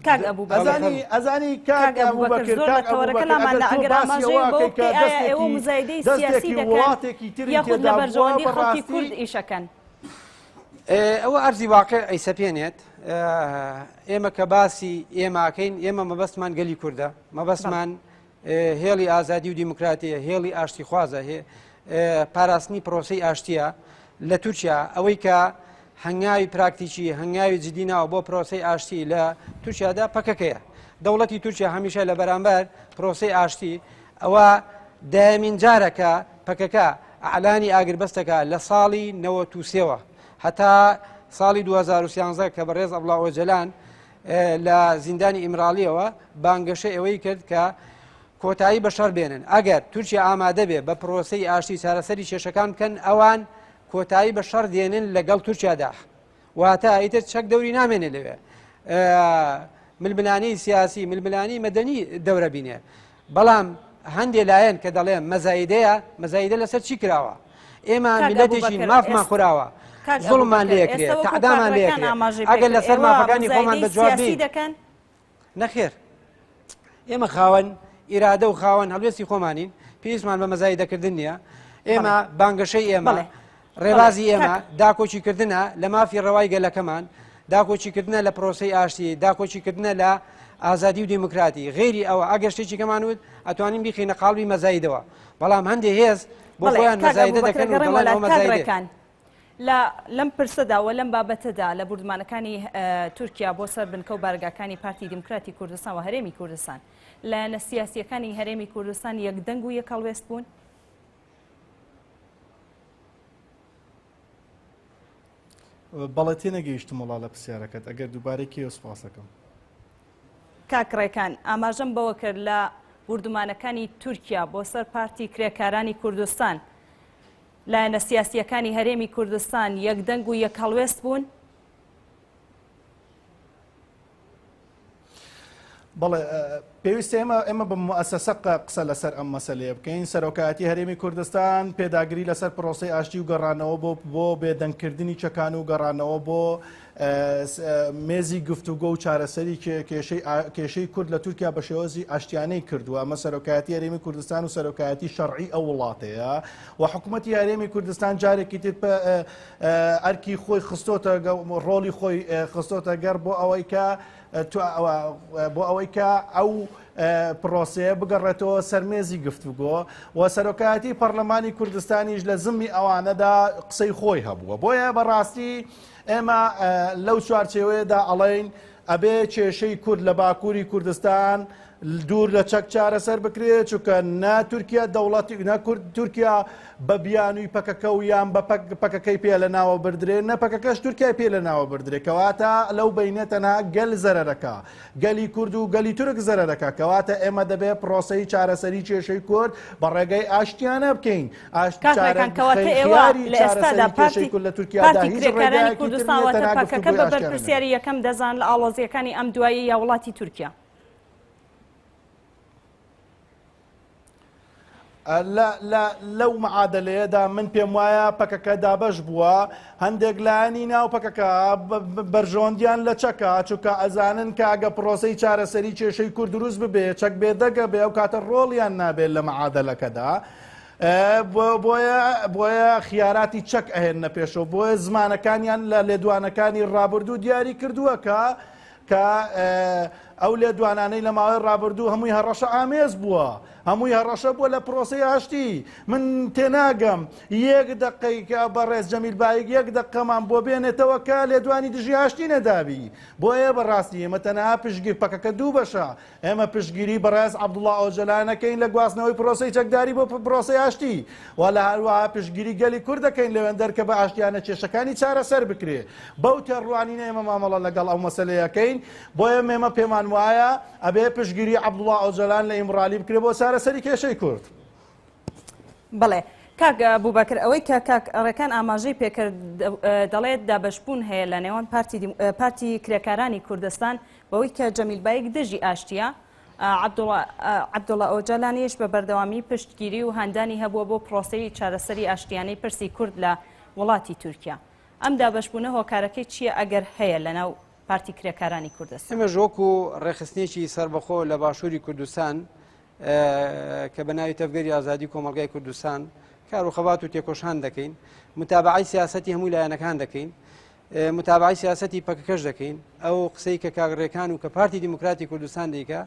کاک ئەبوبەکر. ئەزانی ئەزانی کاک کاک ئەبوبەکر ئەبوبەکر زۆر لە کاک تەوەرەکە ئەبوبەکر لامان ئەگەر نا تۆ ئەگەر باسی ئاماژەیەک ئەوە بەوە ئەکەی کە بکەی ئایا ئێوە دەستێکی مزایدەی سیاسی دەستێکی دەکەن وڵاتێکی تری یاخود لە تێدا بووە بەرژەوەندی خەڵکی بەڕاستی کورد ئیشەکەن؟ ئەوە ئەرزی واقع ئەیسەپێنێت ئێمە کە باسی ئێماکەین ئێمە مەبەستمان گەلی کوردە مەبەستمان هێڵی ئازادی و دیموکراتیە، هێڵی ئاشتیخوازە، پاراستنی پرۆسەی ئاشتیە لە تورکیا، ئەوەی کە هەنگاوی پراکتیکی، هەنگاوی جدی ناوە بۆ پرۆسەی ئاشتی لە تورکیادا پەکەکەیە. دەوڵەتی تورکیا هەمیشە لە بەرامبەر پرۆسەی ئاشتی ئەوە دایمین جارە کە پەکەکە ئەعلانی ئاگربەستەکە لە ساڵی 93ەوە هەتا ساڵی 2013 کە بەڕێز عەبدوڵا ئۆجەلان لە زیندانی ئیمراڵیەوە بانگەشەی ئەوەی کرد کە کۆتایی بە شەڕ بێنن ئەگەر تورکیا ئامادە بێ بە پرۆسەی ئاشتی چارەسەری کێشەکان بکەن ئەوان کۆتایی بە شەڕ دێنن لەگەڵ تورکیادا واتە ئیتر چەک دەوری نامێنێ لەوێ ململانێی سیاسی ململانی مەدەنی دەورە بینێ بەڵام هەندێ لایەن کە دەڵێن مەزایدەیە، مەزایدە لەسەر چی کراوە؟ ئێمە کاک میللەتێکین ئەبوبەکر مافمان ئێستا خوراوە، کاک زوڵممان ئەبوبەکر لێ ئەکرێ، ئێستا وەکو کاک تەعدامان لێ ڕێکان ئەکرێ، ئاماژەی ئەگەر پێکرد لەسەر ئێوە مافەکانی خۆمان مزایدەی بە جواب سیاسی بین دەکەن؟ نەخێر ئێمە خاوەن ئیرادە و خاوەن هەڵوێستی خۆمانین، پێویستمان بە مەزایدەکردن نییە، ئێمە بەڵێ بانگەشەی ئێمە بەڵێ ڕێبازی ئێمە کاک. داکۆکیکردنە لە مافی ڕەوای گەلەکەمان، داکۆکیکردنە لە پرۆسەی ئاشتی، داکۆکیکردنە لە ئازادی و دیموکراتی، غەیری ئەوە ئەگەر شتێکی کەمان وت ئەتوانین بیخەینە قاڵبی مەزایدەوە، بەڵام هەندێ هێز بۆ بەڵێ خۆیان کاک مەزایدە ئەبوبەکر دەکەن و ئەگەڕێمەوە دەڵێن لات ئەوە کاک مەزایدەیە. ڕێکان لە لەم پرسەدا و لەم بابەتەدا لە بوردمانەکانی تورکیا بۆ سەر بنکە و بارگاکانی پارتی دیموکراتی کوردستان و هەرێمی کوردستان لایەنە سیاسییەکانی هەرێمی کوردستان یەکدەنگ و یەکهەڵوێست بوون؟ بەڵێ تێنەگەیشتم وەڵا لە پرسیارەکەت ئەگەر دووبارەی کەیەوە سوپاسەکەم. کاک ڕێکان ئاماژەم بەوە کرد لە بوردومانەکانی تورکیا بۆ سەر پارتی کرێکارانی کوردستان لایەنە سیاسییەکانی هەرێمی کوردستان یەکدەنگ و یەکهەڵوێست بوون؟ بەڵێ پێویستە ئێمە ئێمە بە موئەسەسە قسە لەسەر ئەم مەسەلەیە بکەین سەرۆکایەتی هەرێمی کوردستان پێداگری لەسەر پرۆسەی ئاشتی و گەڕانەوە بۆ بۆ بێدەنگکردنی چەکان و گەڕانەوە بۆ مێزی گفتوگۆ و چارەسەری کێشەی کێشەی کورد لە تورکیا بە شێوازی ئاشتیانەی کردووە ئەمە سەرۆکایەتی هەرێمی کوردستان و سەرۆکایەتی شەرعی ئەو وڵاتەیە و حکوومەتی هەرێمی کوردستان جارێکی تر ئەرکی خۆی خستۆتە ڕۆڵی خۆی خستۆتە گەڕ بۆ ئەوەی کە بۆ ئەوەی کە ئەو پرۆسەیە بگەڕێتەوە سەر مێزی گفتوگۆ و سەرۆکایەتی پەرلەمانی کوردستانیش لە زمی ئەوانەدا قسەی خۆی هەبووە بۆیە بەڕاستی ئێمە لەو چوارچێوەیەدا ئەڵێین ئەبێ کێشەی کورد لە باکووری کوردستان دوور لە چەک چارەسەر بکرێت چونکە نە تورکیا دەوڵەتی نە کورد تورکیا بە بیانووی پەکەکە و یان بە پەکەکەی پێ لە ناوە بردرێ نە پەکەکەش تورکیای پێ لە ناوە بردرێ کەواتە لەو بینە تەنها گەل زەرەرەکە گەلی کورد و گەلی تورک زەرەرەکە کەواتە ئێمە دەبێ پرۆسەی چارەسەری کێشەی کورد بە ڕێگەی ئاشتیانە بکەین ئاشت کاک ڕێکان کەواتە ئێوە لە ئێستادا پارتی کورد لە تورکیادا پارتی هیچ کرێکارانی ڕێگایەکی تر کوردستان نییە واتە تەنها پەکەکە گفتوگۆی بە ئاشتیانە نەبێت. بەرپرسیاری یەکەم دەزان لە ئاڵۆزییەکانی ئەم دوایی یا وڵاتی تورکیا. لە لە لەو معادلەیەدا من پێم وایە پەکەکە دابەش بووە هەندێک لایەنی ناو پەکەکە بەرژەوەندیان لە چەکە چونکە ئەزانن کە ئەگە پرۆسەی چارەسەری کێشەی کورد دروست ببێ چەک بێدەگە بێ ئەو کاتە ڕۆڵیان نابێت لە معادلەکەدا بۆیە بۆیە خیاراتی چەک ئەهێننە پێشەوە بۆیە زمانەکانیان لە لێدوانەکانی ڕابردوو دیاری کردووە کە کە ئەو لێدوانانەی لە ماوەی ڕابردوو هەمووی هەڕەشە ئامێز بووە هەمووی هەڕەشە بووە لە پرۆسەی ئاشتی من تێناگەم یەک دقەی کە بەڕێز جەمیل بایک یەک دقەمان بۆ بێنێتەوە کە لێدوانی دژی ئاشتی نەدابی بۆیە بەڕاستی ئێمە تەنها پشتگیر پەکەکە دوو بەشە ئێمە پشتگیری بەڕێز عەبدوڵا ئۆجەلان ئەکەین لە گواستنەوەی پرۆسەی چەکداری بۆ پرۆسەی ئاشتی و لە هەروەها پشتگیری گەلی کورد دەکەین لەوێندەر کە بە ئاشتیانە کێشەکانی چارەسەر بکرێ. بەو تێڕوانینە ئێمە مامەڵە لەگەڵ ئەو مەسەلەیە ئەکەین. بۆیە ئێمە پێمان وایە ئەبێ پشتگیری عەبدوڵا ئۆجەلان لە ئیمرالی بکرێ بۆ چارەسەری کێشەی کورد. بەڵێ کاک ئەبوبەکر ئەوەی کە کاک ڕێکان ئاماژەی پێکرد دەڵێت دابەشبوون هەیە لە نێوان پارتی پارتی کرێکارانی کوردستان بەوەی کە جەمیل بایک دژی ئاشتییە، عەبدوڵا ئۆجالانیش بە بەردەوامی پشتگیری و هاندانی هەبووە بۆ پرۆسەی چارەسەری ئاشتیانەی پرسی کورد لە وڵاتی تورکیا. ئەم دابەشبوونە هۆکارەکەی چییە ئەگەر هەیە لەناو پارتی کرێکارانی کوردستان؟ ئێمەش وەکو ڕێکخستنێکی سەربەخۆ لە باشووری کوردستان کە بە ناوی تەڤگەری ئازادی کۆمەڵگای کوردستان کار و خەبات و تێکۆشان دەکەین، متابەعەی سیاسەتی هەموو لایەنەکان دەکەین، متابعەی سیاسەتی پەکەکەش دەکەین ئەو قسەی کە کاک ڕێکان و کە پارتی دیموکراتی کوردستان دەیکا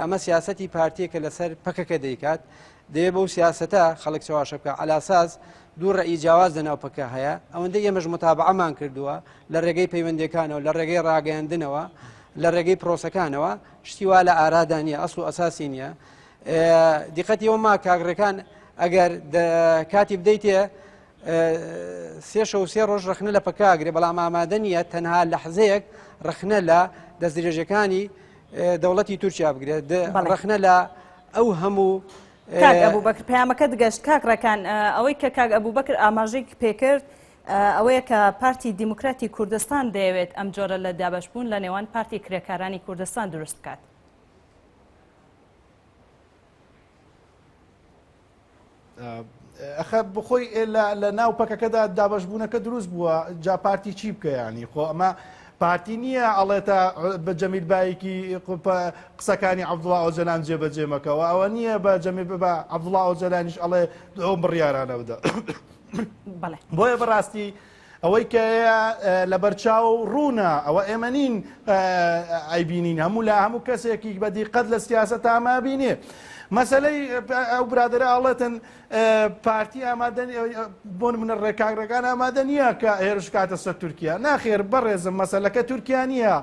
ئەمە سیاسەتی پارتیە کە لەسەر پەکەکە دەیکات دەیە بەو سیاسەتە خەڵک چەواشە بکە عەلاساس دوو ڕەئی جیاواز لە ناو پەکە هەیە ئەوەندە ئێمەش متابعەمان کردووە لە ڕێگەی پەیوەندەکانەوە لە ڕێگەی ڕاگەیاندنەوە لە ڕێگەی پرۆسەکانەوە شتی وا لە ئارادا نییە ئەسڵ و ئەساسی نییە دیقەتی ئەوە ما کاک ڕێکان ئەگەر کاتی بدەیتێ سێ شەو سێ ڕۆژ ڕەخنە لە پەکە ئەگرێ بەڵام ئامادە نییە تەنها لەحزەیەک ڕەخنە لە دەستدرێژەکانی دەوڵەتی تورکیا بگرێت ڕەخنە لە ئەو هەموو کاک ئەبوو بەکر پەیامەکەت گەشت کاک ڕێکان ئەوەی کە کاک ئەبوو بەکر ئاماژەی پێکرد ئەوەیە کە پارتی دیموکراتی کوردستان دەیەوێت ئەم جۆرە لە دابەشبوون لە نێوان پارتی کرێکارانی کوردستان دروست بکات. ئەخە بخۆی لە ناو پەکەکەدا دابەشبوونەکە دروست بووە جا پارتی چی بکە ینی خۆ ئەمە پارتی نییە ئەڵێتە بە جەمیل بایکی قسەکانی عەبدوڵا ئۆجەلان جێبەجێ مەکەوە ئەوە نییە بە جەمیل بە عەبدوڵا ئۆجەلانیش ئەڵێ ئەو بڕیارانە بدە بۆیە بەڕاستی ئەوەی کە هەیە لەبەرچاو ڕوونە، ئەوە ئێمە نین ئەیبینین، هەموو لا هەموو کەسێکی بە دیقەت لە سیاسەتا ئەمە ئەبینێ. مەسەلەی ئەو برادەرە ئەڵێتن پارتی ئامادە بۆ نمونە ڕێکاک ڕێکان ئامادە نییە کە هێرش بکاتە سەر تورکیا. ناخێر بەڕێزم مەسەلەکە تورکیا نییە.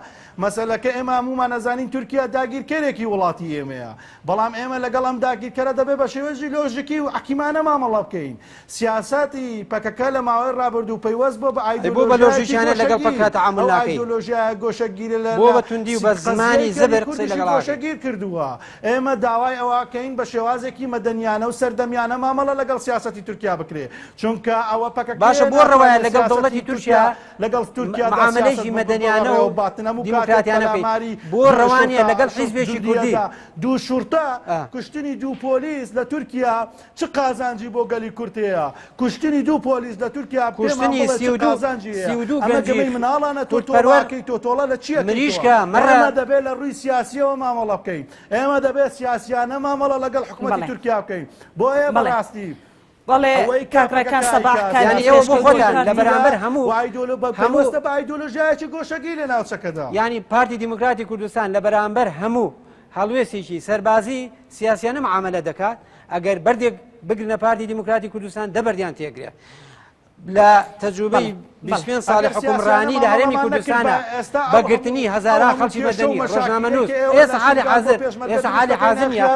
مەسەلەکە ئێمە هەموومان ئەزانین تورکیا داگیرکەرێکی وڵاتی ئێمەیە. بەڵام ئێمە لەگەڵ ئەم داگیرکەرە دەبێ بە شێوەیەکی لۆژیکی و حەکیمانە مامەڵە بکەین. سیاسەتی پەکەکە لە ماوەی ڕابردوو پەیوەست بووە بە ئەی بۆ بە ئایدۆلۆژیایەکی لۆژیکیانە لەگەڵ گۆشەگیر. پەکەکە تەعامول ئەو ناکەی؟ ئایدۆلۆژیایە گۆشەگیرە لە بۆ لە بە توندی و بە قەزیەی زمانی گەلی زبر قسەی کوردیشی لەگەڵ ئاکەی؟ گۆشەگیر کردووە. ئێمە داوای ئەوە ئەکەین بە شێوازێکی مەدەنیانە و سەردەمیانە مامەڵە لەگەڵ سیاسەتی تورکیا بکرێ. چونکە ئەوە پەکەکەیە باشە بۆ ڕەوایە ناتوانێ لەگەڵ دەوڵەتی سیاسەتی تورکیا تورکیا لەگەڵ تورکیادا سیاسەت معامەلەیەکی مەدەنیانە و بەڕێوە باتن. هەموو کاتێک دیموکراتیانە بکەی؟ پەلاماری بۆ دوو ڕەوا نییە شوڕتە لەگەڵ حیزبێکی کوردی؟ دوو دوو شوڕتە ئا. کوشتنی دوو پۆلیس لە تورکیا چ قازانجی بۆ گەلی کورد هەیە؟ کوشتنی دوو پۆلیس لە تورکیا پێمان کوشتنی بڵێ چ 32 قازانجی هەیە؟ 32 ئەمە گەنجی گەمەی مناڵانە تۆ تۆڵە کوردپەروەر ئەکەی تۆ تۆڵە لە چی ئەکەیتەوە؟ مریشکە مەڕە ئێمە دەبێ لە ڕووی سیاسیەوە مامەڵە بکەین ئێمە دەبێ سیاسیانە مامەڵە لەگەڵ حکومەتی بەڵێ. تورکیا بکەین بۆیە بەڵێ. بەڕاستی بەڵێ ئەوەی کە کاک ڕێکان پەکەکە سەباح ئەیکات کاری یانی ئێوە بۆ پێشکەوتووی خۆتان لە پارتی بەرامبەر هەموو و ئایدۆلۆ بە هەموو پەیوەستە بە ئایدۆلۆژیایەکی گۆشەگیر لە ناوچەکەدا. یانی پارتی دیموکراتی کوردستان لە بەرامبەر هەموو هەڵوێستێکی سەربازی سیاسیانە معامەلە دەکات ئەگەر بەردێک بگرنە پارتی دیموکراتی کوردستان دە بەردیان تێگرێ لە تەجروبەی بەڵێ. 25 ساڵی حوکمڕانی لە هەرێمی کوردستانە بە گرتنی هەزاران خەڵکی مەدەنی ڕۆژنامەنووس ئێستا حالی حازر ئێستا حالی حازر نییە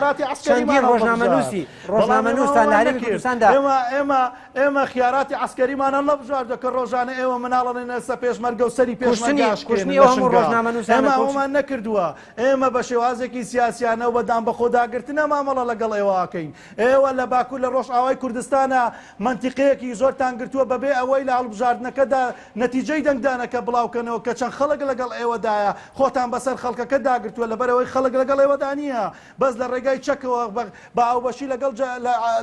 چەندین ڕۆژنامەنووسی ڕۆژنامەنووستان لە هەرێمی کوردستاندا ئێمە ئێمە ئێمە خیاراتی عەسکەریمان هەڵنەبژاردوە کە ڕۆژانە ئێوە مناڵەنێنە سە پێشمەرگە و سەری پێشمەرگە ئەشکێنن لە شنگال ئێمە ئەوەمان نەکردووە ئێمە بە شێوازێکی سیاسیانە و بە دانبەخۆداگرتنە مامەڵە لەگەڵ ئێوە ئەکەین ئێوە لە باکوور لە ڕۆژئاوای کوردستانە مەنتیقەیەکی زۆرتان گرتووە بەبێ ئەوەی لە هەڵبژاردنەکەدا نەتیجەی دەنگدانەکە بڵاوکەنەوە کە چەند خەڵک لەگەڵ ئێوەدایە خۆتان بەسەر خەڵکەکە داگرتووە لەبەرئەوەی خەڵک لەگەڵ ئێوەدا نییە بەس لە ڕێگای چەکەوە بە هاوبەشی لەگەڵ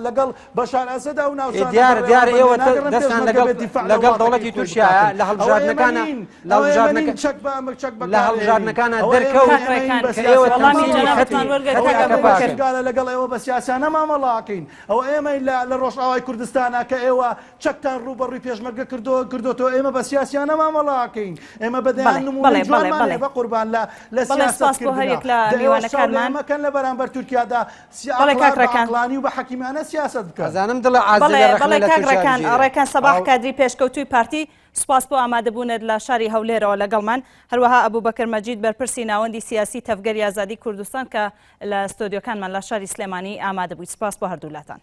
لەگەڵ بەشار ئەسەد ئەو ناوچانە دیارە دیارە بەڕێوە ئێوە بەرن ناگەڕێن دەستان پێشمەرگە لەگەڵ بێت دیفاع لە لەگەڵ وڵاتەکەی دەوڵەتی خۆی تورکیایە بکاتن لە ئەوە ئێمە هەڵبژاردنەکانە نین لە ئەوە ئێمە هەڵبژاردنەکە نین چەک بە چەک لە بەکارهێنین هەڵبژاردنەکانە ئەوە ئێمە دەرکەوت کاک ئێمەین ڕێکان بە کە ئێوە سیاسیانە وەڵامی تەمسیلی مامەڵە خەتی جەنابتمان ئەکەین وەرگرت خەتی ئەوە کاک ئێمەین ئاکەپە لە ئەبوبەکر ئەکەن شنگالە لەگەڵ ئێوە بە سیاسیانە مامەڵە ئەکەین ئەوە ئێمەین لە لە ڕۆژئاوای کوردستانە کە ئێوە چەکتان ڕووبەڕووی پێشمەرگە کردۆ کردۆتەوە ئێمە بە سیاسیانە مامەڵە ئەکەین ئێمە بە دەیان بەڵێ نموونەی بەڵێ بەڵێ جوانمان بەڵێ هەیە بە قوربان لە لە بەڵێ سیاسەت سپاس بۆ کردنا هەریەک لە دە ئێوەش چاو لە میوانەکانمان ئێمە کەن لە بەرامبەر تورکیادا سی بەڵێ عەقڵان کاک بە ڕێکان عەقڵانی و بە حەکیمانە سیاسەت بکەن. ئەزانم دڵە عازە بەڵێ لە ڕەخنە بەڵێ لە کاک تورکیا ڕێکان بگیرێ. ڕێکان سەباح ئاو. کادری پێشکەوتووی پارتی سوپاس بۆ ئامادەبوونت لە شاری هەولێرەوە لەگەڵمان هەروەها ئەبوبەکر مەجید بەرپرسی ناوەندی سیاسی تەڤگەری ئازادی کوردستان کە لە ستۆدیۆکانمان لە شاری سلێمانی ئامادەبوویت سوپاس بۆ هەردوولاتان.